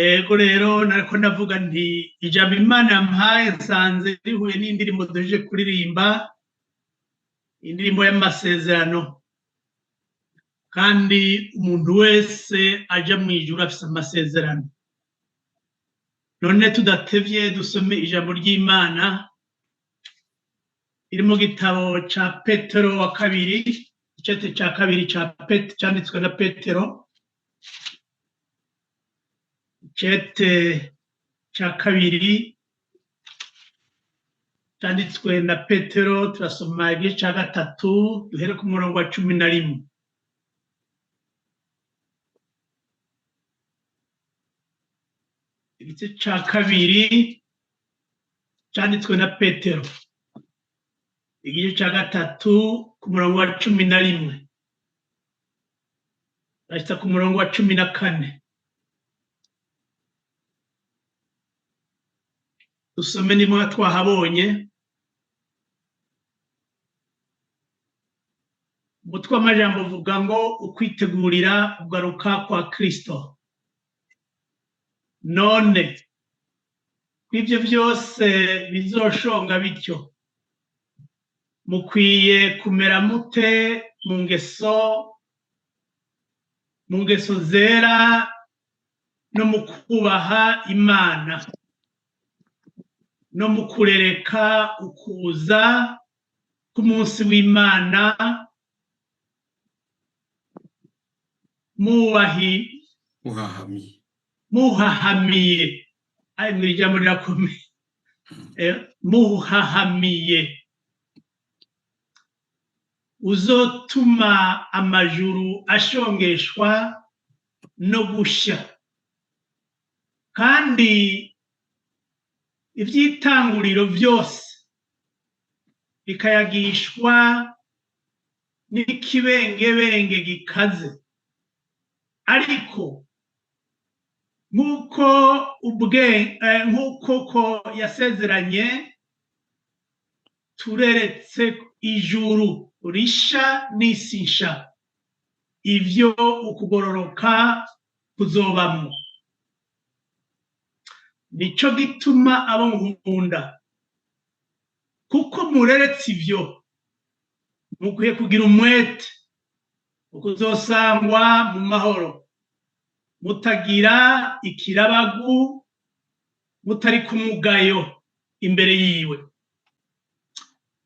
Ego rero nariko ndavuga nti ijambo Imana yampaye nsanze rihuye n'indirimbo duhejeje kuririmba, indirimbo y'amasezerano. Kandi umuntu wese aja mw'ijuru afise amasezerano. None tudatevye dusome ijambo ry'Imana riri mu gitabo ca Petero wa kabiri, icete ca kabiri ca canditswe na Petero, icete ca kabiri canditswe na Petero, turasoma igice ca gatatu duhere ku murongo wa 11. Igice ca kabiri canditswe na Petero, igice ca gatatu ku murongo wa 11 turashitsa ku murongo wa 14. Dusome nimba twahabonye. Umutwe w'amajambo uvuga ngo ukwitegurira kugaruka kwa Kristo. None kw'ivyo vyose bizoshonga bityo, mukwiye kumera mute mu ngeso zera no mu kubaha Imana, no mu kurereka ukuza k'umunsi w'Imana, Muhahamiye. Muhahamiye. Ai, mw'iri jambo rirakomeye. Muhahamiye uzotuma amajuru ashongeshwa no gushya, kandi ivy'itanguriro vyose bikayagishwa n'ikibengebenge gikaze. Ariko nk'uko nk'uko ko yasezeranye, tureretse ijuru risha n'isi nsha, ivyo ukugororoka kuzobamwo. Nico gituma abo nkunda, kuko mureretse ivyo, mukwiye kugira umwete ukuzosangwa mu mahoro, mutagira ikirabagu, mutari ku mugayo imbere yiwe.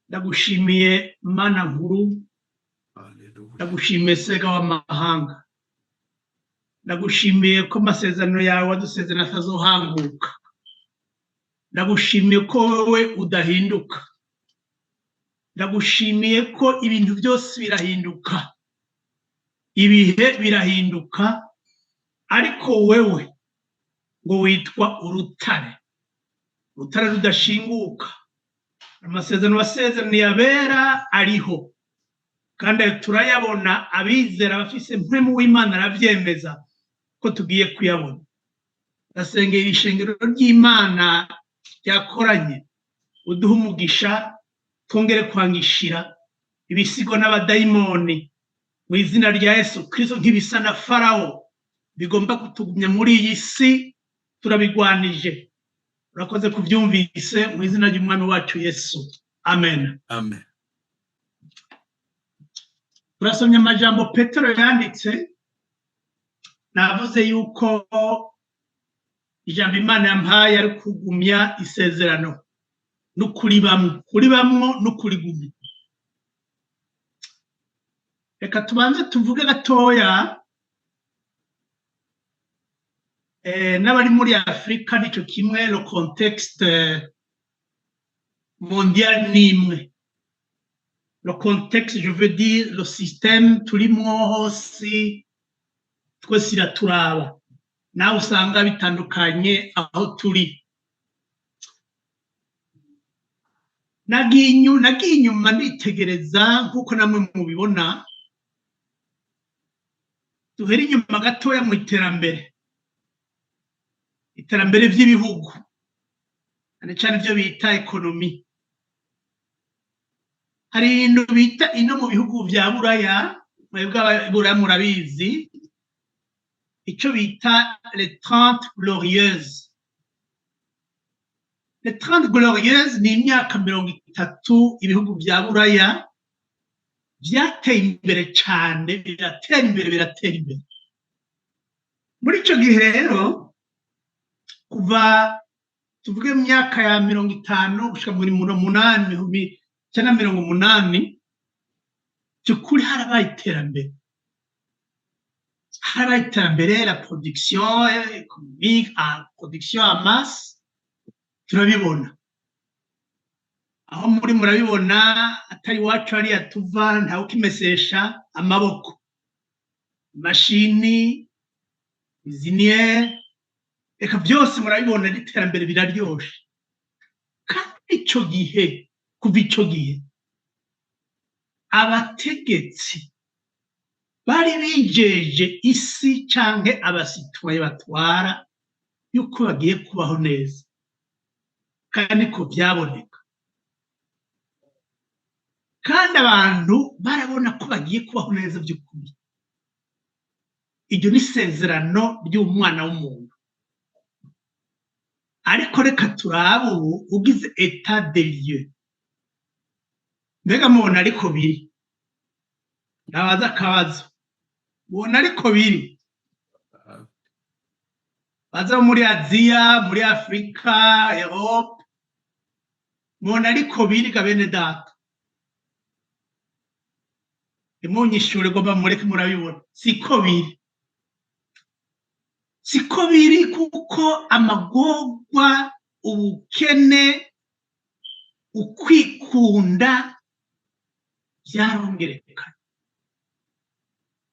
Ndagushimiye Mana nkuru, Haleluya. ndagushimiye Sega w'amahanga, ndagushimiye ko amasezerano yawe wadusezerano atazohanguka, ndagushimiye ko wowe udahinduka, ndagushimiye ko ibintu byose birahinduka, ibihe birahinduka, ariko wewe ngo witwa urutare, urutare rudashinguka. Amasezerano wasezeraniye abera ariho, kandi ayo turayabona. Abizera bafise mpwemu w'Imana aravyemeza ko tugiye kuyabona. Ndasengera ishengero ry'Imana ryakoranye, uduhe umugisha, twongere kwangishira ibisigo n'abadayimoni mu izina rya Yesu Kristo. Nk'ibisa na Farawo bigomba kutugumya muri iyi si, turabigwanije. Urakoze kubyumvise, mu izina ry'Umwami wacu Yesu, amen. Amen. Turasomye amajambo Petero yanditse. Navuze yuko ijambo Imana yampaye ari kugumya isezerano no kuribamwo, kuribamwo no kurigumya. Reka tubanze tuvuge gatoya, n'abari muri Afrika nico kimwe, le contexte mondial nimwe, le contexte, je veux dire le système turimwo hose, twese iraturaba, nawe usanga bitandukanye aho turi. Nagiye inyuma nditegereza nk'uko namwe mubibona. Duhere inyuma gatoya mu iterambere, iterambere vy'ibihugu, cyane cyane ivyo bita ekonomi. Hari ibintu bita ino mu bihugu vya Buraya, mwebwe Ababuraya murabizi, Icyo bita les 30 glorieuses. Les 30 glorieuses ni imyaka 30 ibihugu bya Buraya byateye imbere cyane, biratera imbere, biratera imbere. Muri icyo gihe rero, kuva tuvuge mu myaka ya 50 gushika muri 80, 1980, by'ukuri harabaye iterambere, harabaye iterambere, la production économique, la production en masse. Turabibona aho muri, murabibona atari iwacu hariya tuva, ntawe ukimesesha amaboko, imashini, cuisinière, reka byose murabibona n'iterambere biraryoshe. Kandi ico gihe, kuva ico gihe, abategetsi bari bijeje isi canke abasitwaye batwara yuko bagiye kubaho neza, kandi ko byaboneka, kandi abantu barabona ko bagiye kubaho neza by'ukuri. Iryo ni isezerano ry'umwana w'umuntu. Ariko reka turabe ubu ugize état des lieux. Mbega mubona ariko biri? Ndabaza akabazo, mubona ariko biri? Baza muri Aziya, muri Afurika, Europe, mubona ariko biri ga bene data? Ntimunyishure ngo mureke, murabibona siko biri, siko biri, kuko amagorwa, ubukene, ukwikunda byarongerekana,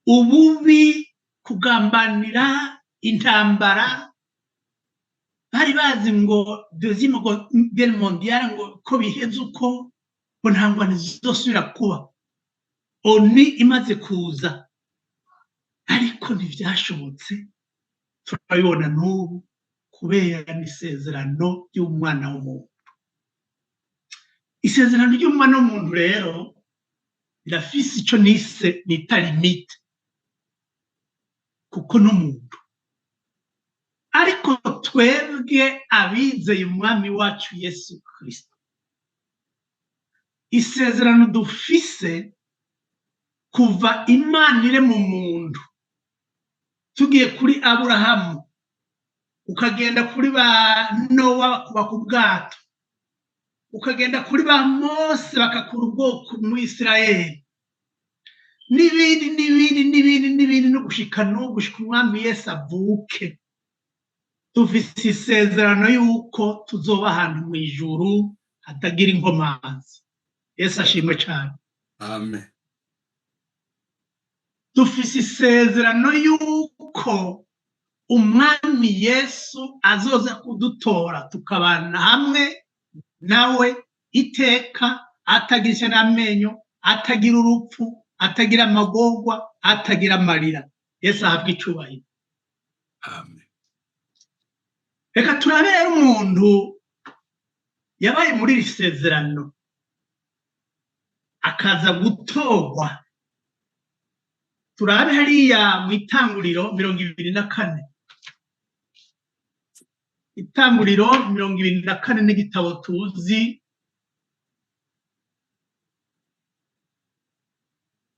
ububi, kugambanira, intambara. Bari bazi ngo Deuxième Guerre mondiale, ngo ko biheze uko, ngo nta ngwano zizosubira kuba ONU imaze kuza, ariko ntivyashobotse. Turabibona n'ubu kubera n'isezerano ry'umwana w'umuntu. Isezerano ry'umwana w'umuntu rero rirafise ico nise nita limite, kuko n'umuntu. Ariko twebwe abizeye umwami wacu Yesu Kristo, isezerano dufise kuva Imana ire mu muntu, tugiye kuri Aburahamu, ukagenda kuri ba Nowa bakubaka ubwato, ukagenda kuri ba Mose bakakura ubwoko mu Isirayeli, n'ibindi n'ibindi n'ibindi n'ibindi, no gushika no gushika umwami Yesu avuke, dufise isezerano yuko tuzoba ahantu mu ijuru hatagira inkomanzi. Yesu ashimwe cyane. Amen. Dufise isezerano yuko umwami Yesu azoza kudutora, tukabana hamwe nawe iteka, atagira ishyano n'amenyo, atagira urupfu, atagira amagorwa, atagira amarira. Yesu ahabwe icubahiro. Amen. Reka turabe rero umuntu yabaye muri iri sezerano akaza gutorwa. Turabe hariya mu Itanguriro 24. Itanguriro 24 n'igitabo tuzi.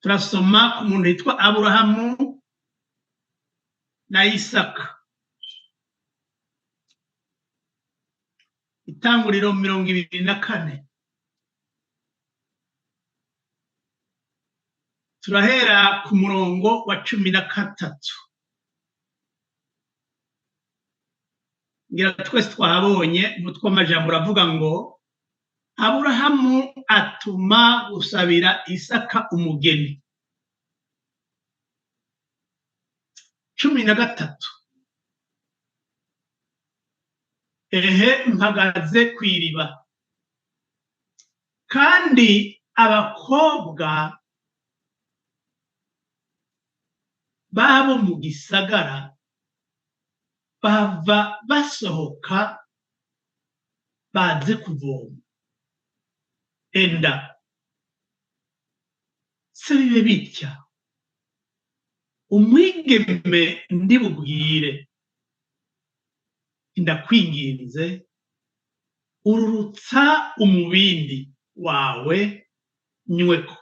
Turasoma ku muntu yitwa Aburahamu na Isaka. Itanguriro 24, turahera ku murongo wa 13. Ngira twese twahabonye. Umutwe w'amajambo uravuga ngo: "Aburahamu atuma gusabira Isaka umugeni." 13: "Ehe, mpagaze ku iriba, kandi abakobwa babo mu gisagara bava basohoka baze kuvoma. Enda se bibe bitya." Umwigeme ndibubwire, ndakwinginze, ururutsa umubindi wawe nyweko,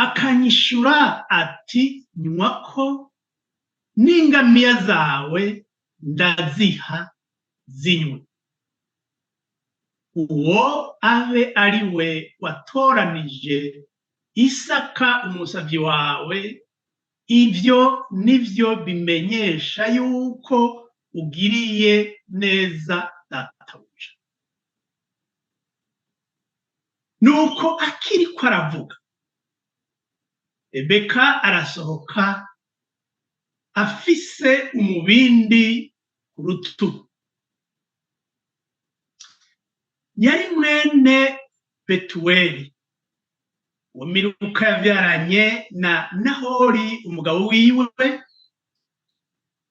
akanyishura ati: "Nywako, n'ingamiya zawe ndaziha zinywe", uwo abe ari we watoranije Isaka umusavyi wawe. Ivyo nivyo bimenyesha yuko ugiriye neza databuja. Nuko akiriko aravuga, Rebeka arasohoka afise umubindi ku rutugu. Yari mwene Betuweli uwo Miluka yavyaranye na Nahori umugabo wiwe,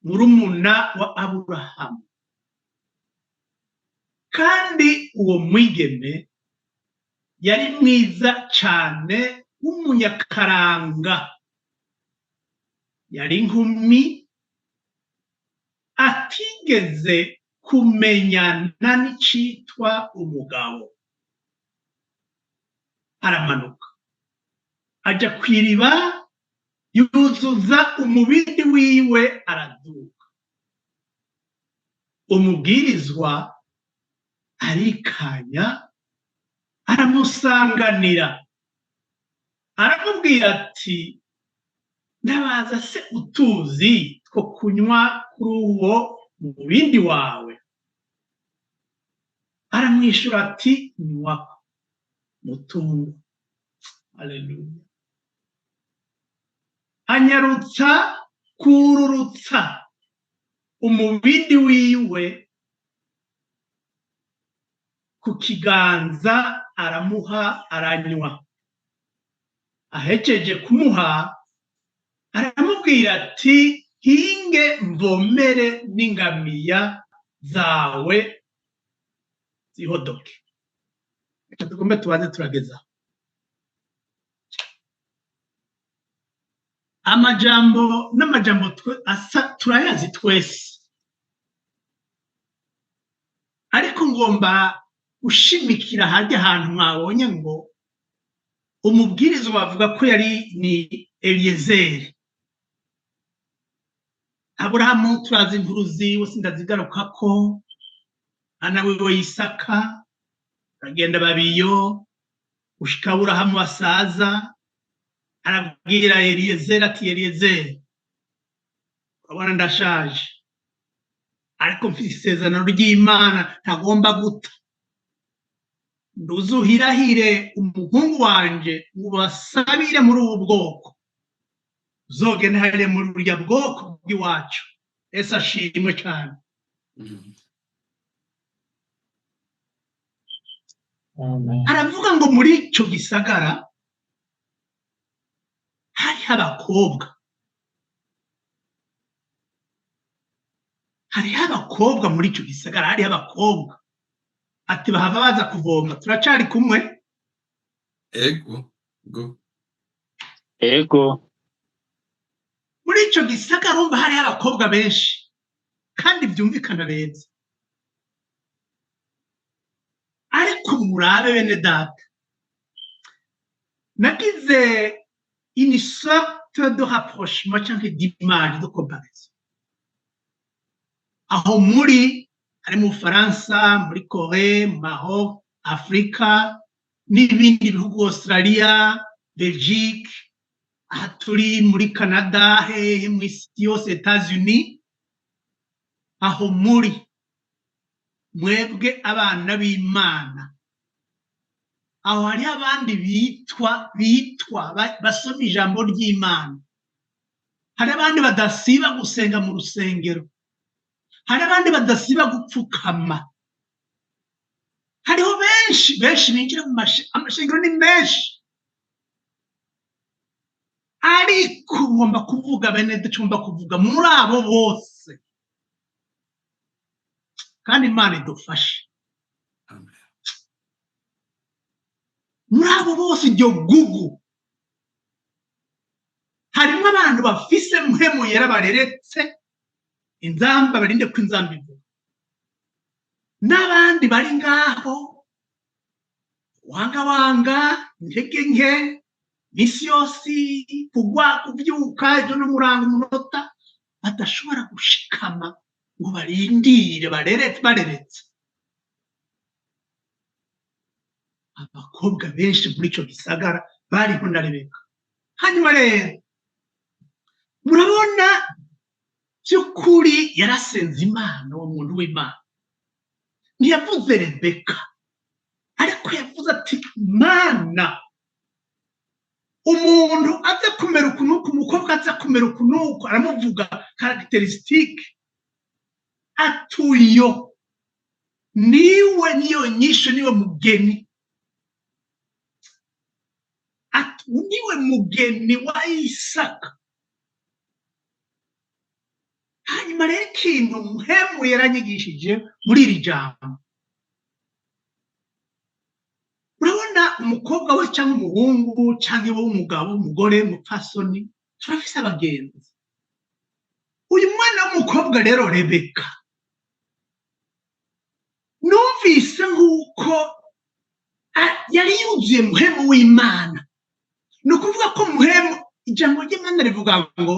murumuna wa Aburahamu. Kandi uwo mwigeme yari mwiza cane w'umunyakaranga, yari inkumi atigeze kumenyana n'icitwa umugabo. Aramanuka aja kw'iriba, yuzuza umubindi wiwe, araduka. Umubwirizwa arikanya, aramusanganira, aramubwira ati: "Ndabaza se utuzi two kunywa kuri uwo mubindi wawe?" Aramwishura ati: "Nywako, mutungwa." Aleluya! Anyarutsa kururutsa umubindi wiwe ku kiganza, aramuha, aranywa. Ahejeje kumuha, aramubwira ati: "Hinge mvomere n'ingamiya zawe zihodoke." Reka tugombe tubanze turageza amajambo n'amajambo asa turayazi twese, ariko ngomba gushimikira hajya ahantu mwabonye ngo umubwiriza bavuga ko yari ni Eliyezeri. Aburahamu turazi inkuru ziwe, sindazigarukako. Ana wiwe Isaka aragenda babiyo gushika Aburahamu asaza, arabwira Eliyezeri ati: "Eliyezeri, urabona ndashaje, ariko mfite isezerano ry'Imana ntagomba guta. Nduzuhirahire umuhungu wanje ubasabire muri ubu bwoko, uzogende hariya muri burya bwoko bw'iwacu." Ese ashimwe cyane. Amen. Aravuga ngo muri icyo gisagara hariho abakobwa, hariho abakobwa muri icyo gisagara, hariho abakobwa, ati bahava baza kuvoma. Turacari kumwe? Ego go. Ego. Muri icyo gisagara urumva hariho abakobwa benshi kandi byumvikana beza. Ariko murabe bene data, nagize une sorte de rapprochement cyangwa d'image de comparaison. Aho muri ari mu Bufaransa, muri Corée, Maroc, Afrika n'ibindi bihugu, Australia, Belgique, aha turi muri Canada, hehe mu isi yose, Etats-Unis, aho muri mwebwe abana b'Imana, aho hariho abandi bitwa basoma ijambo ry'Imana, hari abandi badasiba gusenga mu rusengero, hari abandi badasiba gupfukama, hariho benshi benshi binjira mu amashengero ni menshi. Ariko ngomba kuvuga, bene data, kuvuga muri abo bose, kandi Imana idufashe. Amen. Muri abo bose, iryo gugu, Harimo abantu bafise Mpwemu Yera bareretse inzamba, barinde ko inzamba ivuga, n'abandi bari ngaho wanga wanga, intege nke, misi yose kugwa, kuvyuka, ejo n'umurango, umunota badashobora gushikama ngo barindire, bareretse bareretse. Abakobwa benshi muri ico gisagara bariho na Rebeka. Hanyuma rero murabona, by'ukuri yarasenze Imana. Uwo muntu w'Imana ntiyavuze Rebeka, ariko yavuze ati: "Mana, umuntu aza kumera uku n'uku, umukobwa aza kumera uku n'uku." Aramuvuga caractéristiques, atuyo niwe, niyo nyishu, niwe mugeni. Ati niwe mugeni wa Isaka. Hanyuma rero ikintu Mpwemu yaranyigishije muri iri jambo, urabona, umukobwa we cyangwa umuhungu cyangwa iwe w'umugabo, umugore, umupfasoni, turafise abagenzi. Uyu mwana w'umukobwa rero Rebeka, numvise nk'uko yari yuzuye Mpwemu w'Imana. Ni ukuvuga ko Mpwemu, ijambo ry'Imana rivuga ngo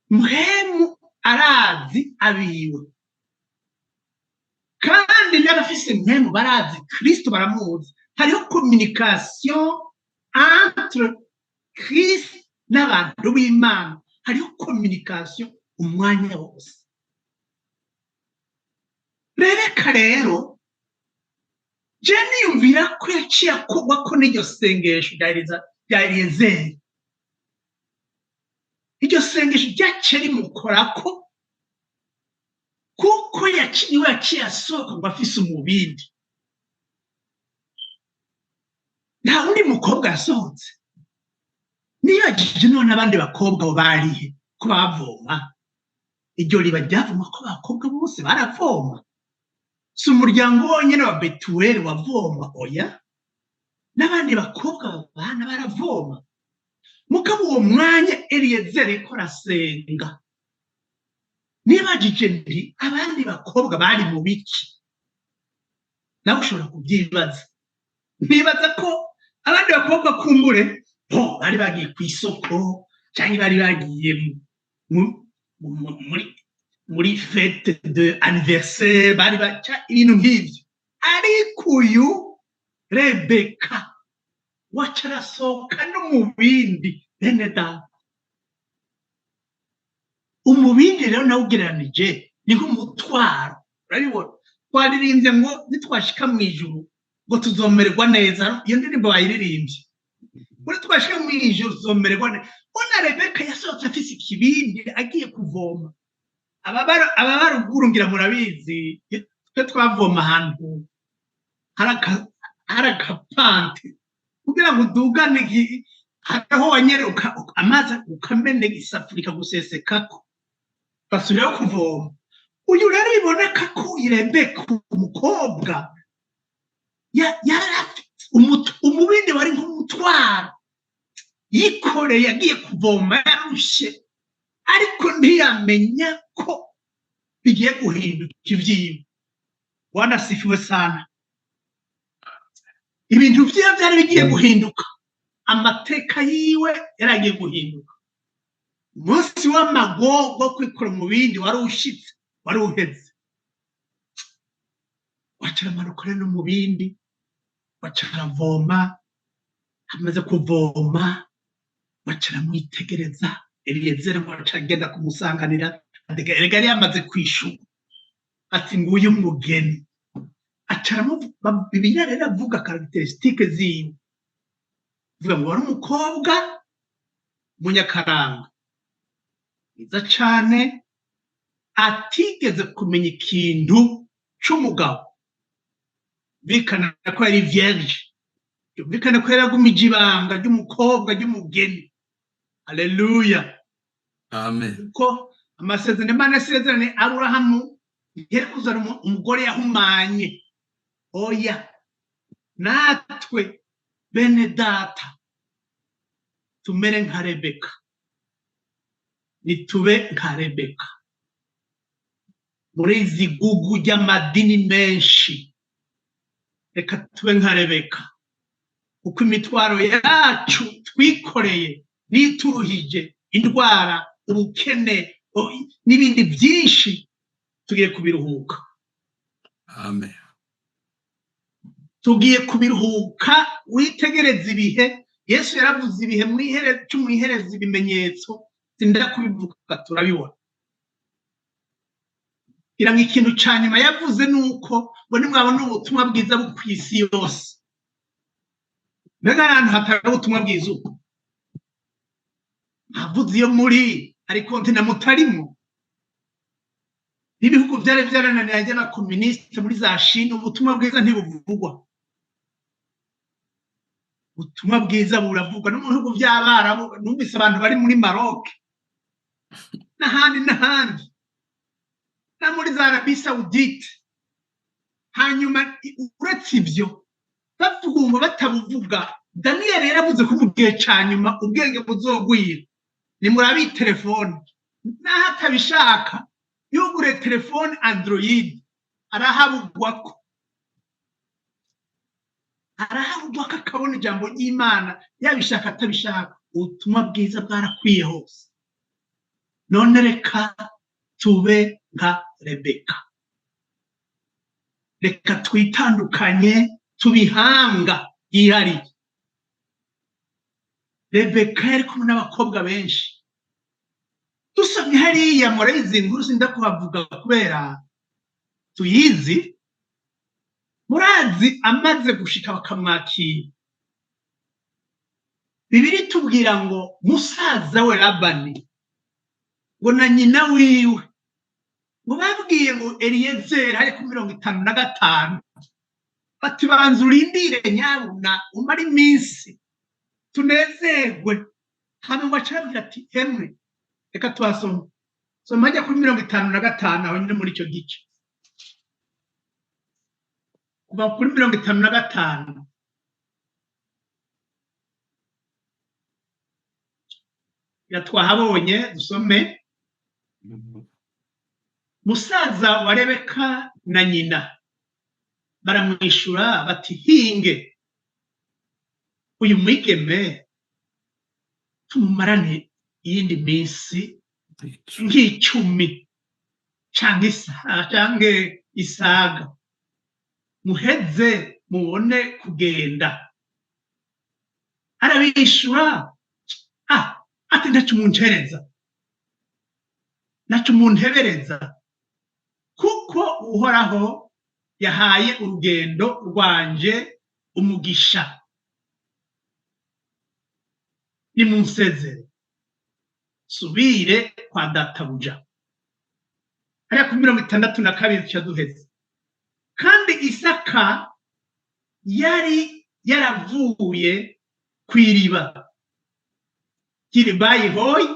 Mpwemu arazi abiwe, kandi n'abafise Mpwemu barazi Kristo, baramuzi. Hariho communication entre Christ n'abantu b'Imana, hariho communication umwanya wose. Rebeka rero, je niyumvira ko yaciye akogwa ko n'iryo sengesho rya Eliyezeri. Iryo sengesho ryaciye rimukorako, kuko niwe yaciye asohoka ngo afise umubindi. Nta wundi mukobwa yasohotse. Nibagije none abandi bakobwa bo barihe ko bavoma? Iryo riba ryavoma ko abakobwa bose baravoma. Si umuryango wonyine wa Betuweli wavoma, oya, n'abandi bakobwa babana baravoma. Mugabo uwo mwanya Eliyezeri ko arasenga, nibajije nti: abandi bakobwa bari mu biki? Nawe ushobora kubyibaza. Ntibaza ko abandi bakobwa kumbure bo bari bagiye ku isoko cyangwa bari bagiye muri fête de anniversaire, bari baca ibintu nk'ibyo. Ariko uyu Rebeka waca arasohoka no mu bindi. Bene data, umubindi rero nawe ugereranije ni nk'umutwaro. Urabibona, twaririmbye ngo nitwashika mu ijuru ngo tuzomererwa neza. Iyo ndirimbo bayiririmbye ngo nitwashika mu ijuru tuzomererwa neza. Bona Rebeka yasohotse afise ikibindi agiye kuvoma. Ababaruguru ngira murabizi, twe twavoma ahantu hari akapante kugira ngo udugane, hariho wanyeruka amazi ukameneka, isafuriya ikagusesekako, basubirayo kuvoma. Uyu rero biboneka ko Rebeka umukobwa yari afite umubindi, wari nk'umutwaro yikoreye, agiye kuvoma yarushe, ariko ntiyamenya ko bigiye guhinduka ibyiwe. Bwana asifiwe sana. Ibintu vyiwe vyari bigiye guhinduka, amateka yiwe yari agiye guhinduka. Umunsi w'amagorwa wo kwikura mu bindi wari ushitse, wari uheze. Waca aramanuka rero no mu bindi, waca aravoma. Amaze kuvoma, waca aramwitegereza. Eliyezeri ngo aca agenda kumusanganira. Erega yari yamaze kwishura ati: "Nguyu umugeni." Aca aramuvuga. Bibiliya rero avuga caractéristiques ziwe, avuga ngo wari umukobwa munyakaranga mwiza cane, atigeze kumenya ikintu c'umugabo. Bikana ko yari vierge, byumvikana ko yaragumije ibanga ry'umukobwa, ry'umugeni. Haleluya! Amen. Kuko amasezerano Imana yasezeranye Aburahamu, yari kuzana umugore yahumanye, oya. Natwe bene data, Tumere nka Rebeka, nitube nka Rebeka muri izi gugu ry'amadini menshi. Reka tube nka Rebeka, kuko imitwaro yacu twikoreye n'ituruhije, indwara, ubukene n'ibindi byinshi, tugiye kubiruhuka. Amen. Tugiye kubiruhuka. Witegereze ibihe. Yesu yaravuze ibihe mwihereza ibimenyetso, sinda kubivuga, turabibona. Kugira ngo ikintu cya nyuma yavuze ni uko ngo nimwabona ubutumwa bwiza ku isi yose. Mbega ahantu hatari ubutumwa bwiza uko ntavuze iyo muri hari continent mutarimo, n'ibihugu byari byarananiye by'abakominisite muri za Chine, ubutumwa bwiza ntibuvugwa. Ubutumwa bwiza buravugwa no mu bihugu by'Abarabu. Numvise abantu bari muri Maroc n'ahandi n'ahandi, no muri za Arabie Saoudite. Hanyuma uretse ibyo, bavuga ngo batabuvuga, Daniel yaravuze ko mu gihe cya nyuma ubwenge buzogwira. Nimurabe iyi telefone, naho atabishaka yugure telefone Android, arahabugwako, arahabugwako, akabona ijambo ry'Imana, yabishaka atabishaka. Ubutumwa bwiza bwarakwiye hose. None reka tube nka Rebeka, reka twitandukanye, tubihanga ryihariye. Rebeka yari kumwe n'abakobwa benshi. Dusomye hariya, murayizi inkuru, sinda kuhavuga kubera tuyizi. Murazi amaze gushika bakamwakira, Bibiri tubwira ngo musaza we Labani ngo na nyina wiwe ngo babwiye ngo Eliyezeri hari ku 55, bati: "Banza urindire nyabuna, umare iminsi tunezerwe." Hama ngo aca arabwira ati: "Emwe, reka tuhasome." Soma ajya kuri 55, aho nyine muri icyo gice, kuva kuri 55. Twahabonye, dusome. Musaza wa Rebeka na nyina baramwishura bati: "Hinge uyu mwigeme tumumarane iyindi minsi nk'icumi canke canke isaga, muheze mubone kugenda." Arabishura ati: "Ntaco muncereza, ntaco muntebereza, kuko Uhoraho yahaye urugendo rwanje umugisha. Nimunsezere subire kwa databuja." Hariya kuri 62 duca duheze. Kandi Isaka yari yaravuye kw'iriba ry'Iribayihoyi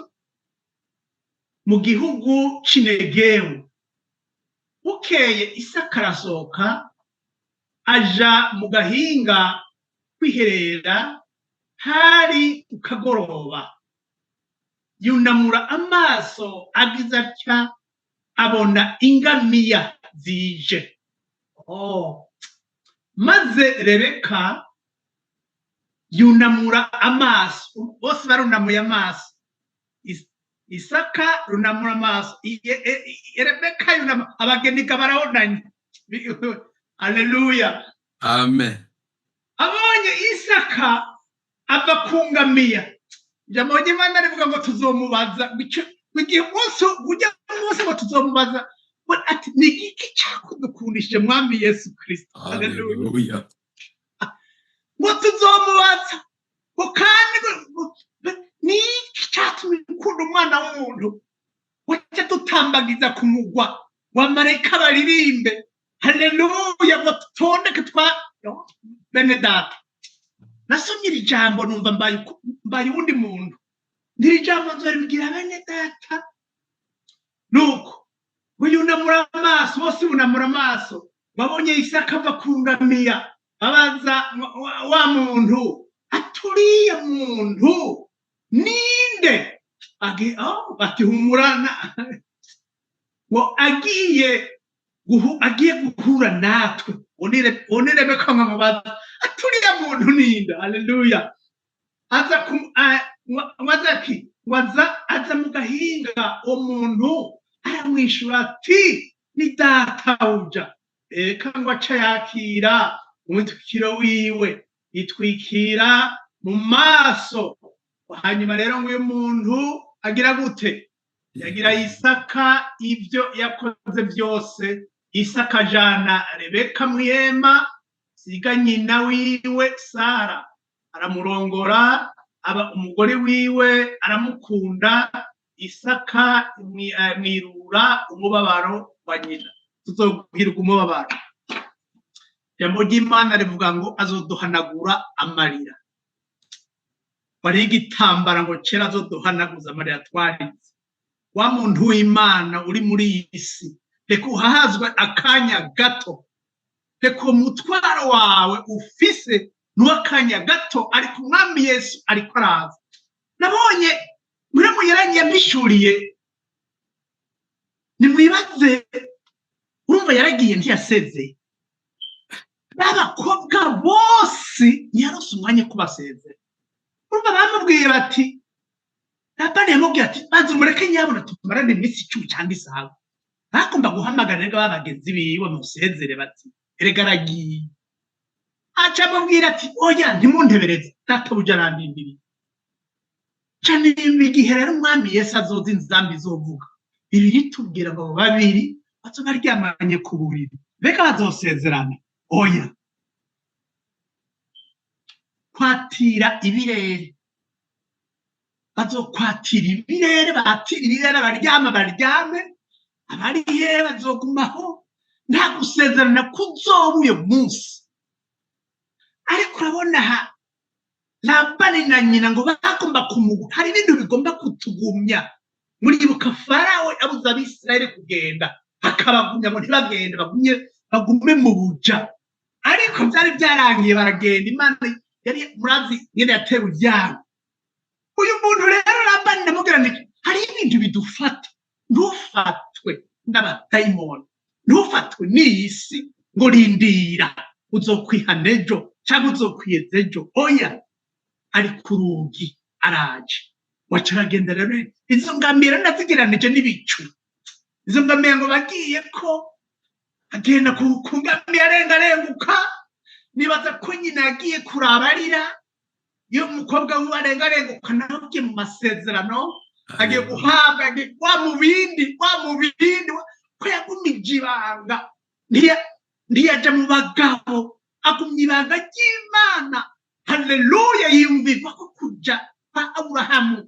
mu gihugu c'Inegebu. Bukeye Isaka arasohoka aja mu gahinga kwiherera, hari ku kagoroba. Yunamura amaso, agize atya abona ingamiya zije. Oh. Maze Rebeka yunamura amaso, bose barunamuye amaso. Isaka runamura amaso, Rebeka yunama, abageni barabonanye. Haleluya! Amen. Abonye Isaka ava ku ngamiya, ijambo ry'Imana rivuga ngo tuzomubaza igihe umunsi ujya munsi, ngo tuzomubaza ati: "Ni igiki cyakudukundishije Mwami Yesu Kristo?" Haleluya! Haleluya. Ngo tuzomubaza ngo kandi ngo ni iki cyatumye ukunda umwana w'umuntu, wajya dutambagiza ku mugwa wa marayika baririmbe haleluya, ngo tutondeke twa bene data. Nasomye iri jambo numva mbaye uwundi muntu. N'iri jambo nzoribwira bene data. Nuko ngo yunamura amaso, bose bunamura amaso, babonye Isaka ava ku ngamiya, babaza wa muntu aturiye muntu. Ninde? Oh, bati humurana ngo agiye guhura natwe. Uwo ni Rebeka. Nkamubaza aturiya muntu ninde? Haleluya. Aza ngo aza ati ngo aza mu gahinga. Uwo muntu aramwishura ati: "Ni databuja." Eka ngo aca yakira umwitwikiro wiwe, yitwikira mu maso. Hanyuma rero ngo uyu muntu agira gute? Yagira Isaka ibyo yakoze byose. Isaka ajana Rebeka mu ihema, siga nyina wiwe Sara, aramurongora, aba umugore wiwe, aramukunda. Isaka mwirura umubabaro wa nyina. Tuzoguhirwa umubabaro. Ijambo ry'Imana rivuga ngo azoduhanagura amarira. Wariho igitambara ngo kera azoduhanaguza amarira twarize. Wa muntu w'Imana uri muri iyi si, reka uhahazwe akanya gato, reka uwo mutwaro wawe ufise n'uw'akanya gato, ariko Umwami Yesu ariko araza. Nabonye muri muyeranye yambishuriye. Nimwibaze, urumva yaragiye, ntiyasezeye b'abakobwa bose, ntiyarose umwanya kubasezera. Urumva bamubwiye bati, Labani yamubwiye ati: "Banza umureke nyabona tumarane iminsi 10 cyangwa isaha." Bagomba guhamagara rero ba bagenzi biwe musezere, bati: "Erega aragiye." Aca amubwira ati: "Oya, ntimuntebereze, databuja arandindiriye." Cane igihe rero Umwami Yesu azoza, inzambi izovuga ibiri tubwira ngo abo babiri bazoba baryamanye ku buriri. Mbega bazosezerana? Oya. Kwatira ibirere, bazokwatira ibirere, batira ibirere, baryama baryame, abari hehe bazogumaho. Nta gusezerana kuzoba uyo munsi. Ariko urabona aha Labani na nyina ngo bagomba kumugu. Hari ibintu bigomba kutugumya. Muribuka Farawo abuza Abisirayeli kugenda, akabagumya ngo ntibagende, bagumye, bagume mu buja. Ariko byari byarangiye, baragenda. Imana yari murazi nyine yatewe ibyago. Uyu muntu rero Labani, ndamubwira nti hariho ibintu bidufata. Ntufatwe n'abadayimoni, ntufatwe n'iyi si ngo rindira uzokwihana ejo cyangwa uzokwiyeza ejo. Oya, ari ku rugi, araje. Waca aragenda rero. Izo ngamiya rero nazigeranije n'ibicu. Izo ngamiya ngo bagiye ko agenda ku ngamiya, arenga arenguka. Nibaza ko nyina yagiye kuraba arira iyo umukobwa wiwe arenga arenguka, nawe agiye mu masezerano, agiye guhabwa, agiye wa mu bindi, wa mu bindi. Ko yagumije ibanga, ntiyaja mu bagabo, agumya ibanga ry'Imana. Haleluya. Yiyumvirwa ko kuja kwa Aburahamu,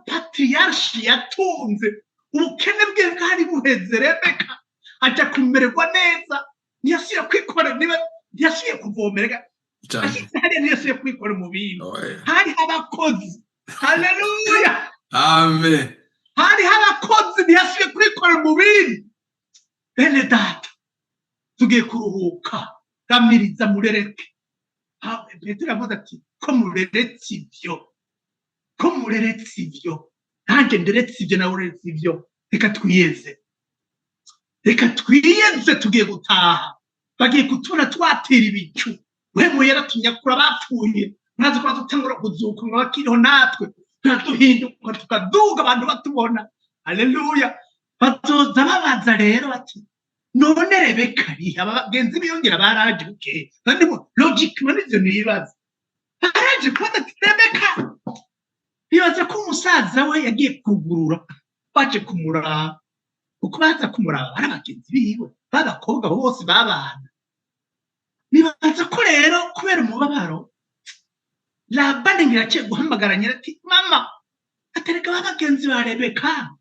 patriarche yatunze, ubukene bwe bwari buheze. Rebeka aja kumererwa neza, ntiyasubiye kwikora, niba ntiyasubiye kuvomerera. Cyane. Ashitse hariya ntiyasubiye kwikora mu bindi. Oya. Hariho abakozi. Haleluya. Amen. Hariho abakozi, ntiyasubiye kwikora mu bindi. Bene data, tugiye kuruhuka. Ramiriza murereke. Petero yavuze ati: "Ko mureretse ibyo, ko mureretse ibyo, nanjye nderetse ibyo, nawe ureretse ibyo, reka twiyeze, reka twiyeze." Tugiye gutaha, bagiye kutubona twatira ibicu. We muyera tunyakura bapfuye, murazi ko badutangura kuzuka ngo bakiriho, natwe turaduhinduka tukaduga, abantu batubona. Haleluya. Bazoza babaza rero bati: "None Rebeka arihe?" Aba bagenzi biyongera baraje bukeye kandi logiquement nivyo nibaza, baraje kubona ati: "Rebeka." Bibaza ko umusaza we yagiye kugurura, baje kumuraba, kuko baza kumuraba bari abagenzi biwe b'abakobwa bose babana. Nibaza ko rero kubera umubabaro, Labani ngira aciye guhamagara nyina ati: "Mama," atereka ba bagenzi ba Rebeka,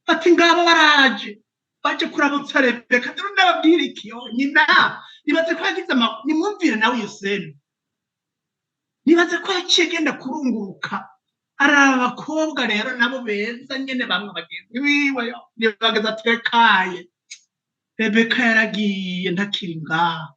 bati: "Ngabo baraje, baje kuramutsa Rebeka." Dore ndababwira iki yo nyina, nibaze ko yagize nimwumvire nawe iyo scène. Nibaze ko yaciye agenda kurunguruka, araba abakobwa rero nabo beza nyene, bamwe bagenzi biwe yo nibageze atekaye. Rebeka yaragiye, ntakiri ngaha.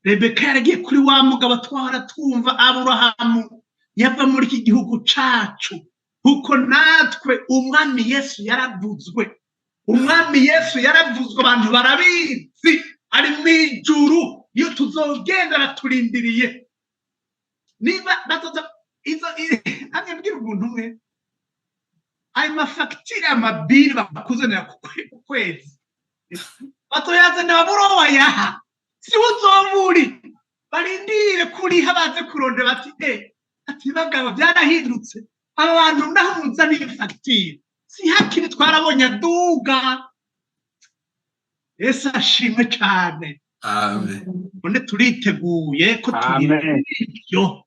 Rebeka yaragiye kuri wa mugabo twahora twumva, Aburahamu. Yava muri iki gihugu cacu, kuko natwe Umwami Yesu yaravuzwe. Umwami Yesu yaravuzwe, abantu barabizi, ari mu ijuru. Iyo tuzogenda araturindiriye. Niba bazoza izo, hamwe mbwira umuntu umwe, ayo mafagitire, amabiri bakuzanira ku kwezi, batoyazana, babura wayaha, si uzoba uri. Barindire kuriha, baze kurondera, bati ati bagabo, byarahindutse, aba bantu naho muzaniye fagitire si hakiri, twarabonye aduga. Yesu ashimwe cane. Amen. None turiteguye ko turi Amen. Ibyo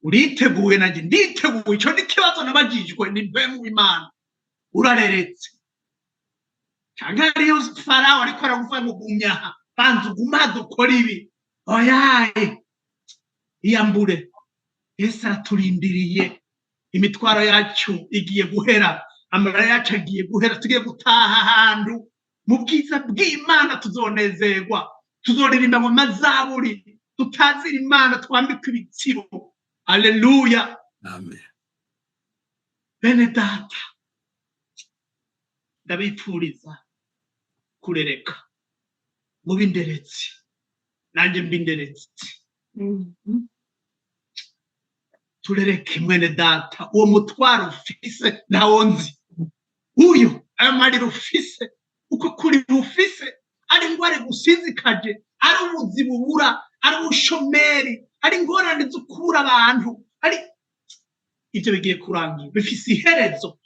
uriteguye? Nanjye nditeguye. Ico ni ikibazo nabajijwe ni mpwemu w'Imana: urareretse, canke hariyo Farawo ariko araguvuga ngo gumya aha, banza ugume aha dukora ibi? Oyaye, iyambure. Yesu araturindiriye. Imitwaro yacu igiye guhera, amarira yacu agiye guhera, tugiye gutaha ahantu mu bwiza bw'Imana. Tuzonezerwa, tuzoririmba mu mazaburi, tutazira Imana, twambikwe ibitsibo. Aleluya! Amen. Bene data, ndabipfuriza kurereka, mube inderetsi, nanjye mbe inderetsi. Turereke, mwene data. Uwo mutwaro ufise ntawo nzi, uyu ayo marira ufise, uko kuri ufise, ari ingwara gusinzikaje, ari ubuzi bubura, ari ubushomeri, ari ingorane zo kubura abantu, ari ibyo bigiye kurangira, bifise iherezo,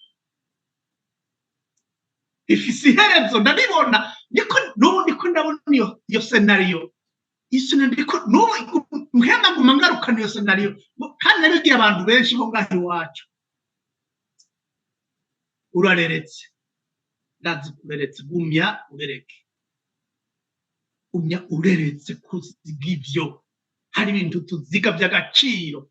bifise iherezo. Ndabibona, niko n'ubu ndiko ndabona iyo scénario, iyo scénario ndiko n'ubu mpema nguma ngarukana iyo scénario, kandi nabibwiye abantu benshi bo ngaho iwacu. Urareretse, ndazi ureretse, gumya urereke, gumya ureretse kuziga ibyo. Hari ibintu tuziga by'agaciro,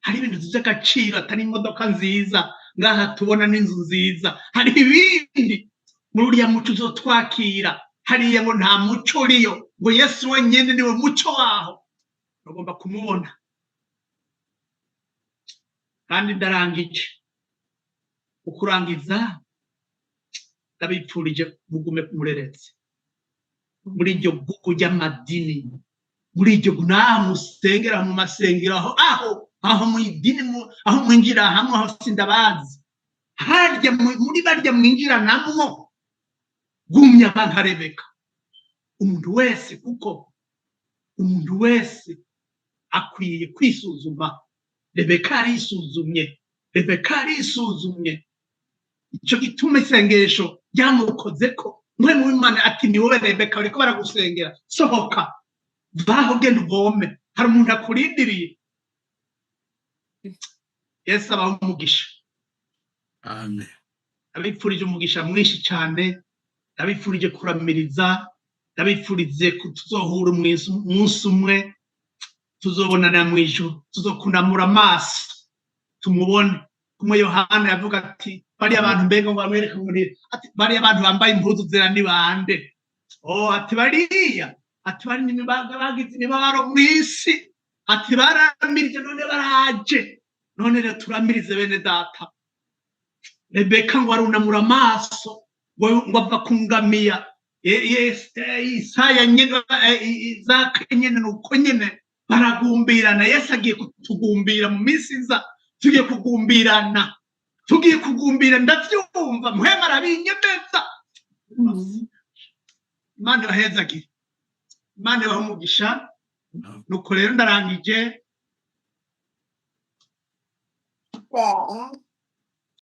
hari ibintu by'agaciro atari imodoka nziza ngaha tubona n'inzu nziza. Hari ibindi muri uriya muco uzotwakira hariya, ngo nta muco uriyo, ngo Yesu wenyine niwe muco waho, ugomba kumubona. Kandi ndarangije. Ukurangiza, ndabipfurije mugume mureretse muri iryo gugu ry'amadini, muri iryo naho musengera mu masengero, aho mu idini, aho mwinjira hamwe, aho sindabazi, harya muri barya mwinjira namwo. Gumya nka Rebeka. Umuntu wese, kuko umuntu wese akwiye kwisuzuma. Rebeka yarisuzumye, Rebeka yarisuzumye. Icyo gituma isengesho ryamukoze ko mwe mu Imana ati: "Ni wowe Rebeka, bariko baragusengera, sohoka vaho, genda uvome, hari umuntu akurindiriye." Yesu abaho umugisha. Amen. Abipfurije umugisha mwinshi cyane, ndabifurije kuramiriza, ndabifurije ko tuzohura umunsi umwe, tuzobonana mu ijuru, tuzokunamura amaso tumubone. Kumwe Yohana yavuga ati: "Bariya bantu mbega," ngo bamwereke ngo ati: "Bariya bantu bambaye impuzu zera ni bande?" Oh, ati: "Bariya," ati, "bari bagize imibabaro mu isi," ati, "baramirije, none baraje." None rero turamirize, bene data. Rebeka ngo arunamura amaso, ngo ava ku ngamiya. Isaya nyene, Izaka nyene, nuko nyene baragumbirana. Yesu agiye kutugumbira mu minsi iza, tugiye kugumbirana, tugiye kugumbira. Ndavyumva, muhema arabinyemeza. Imana ibahezagire, Imana ibahe umugisha. Nuko rero ndarangije.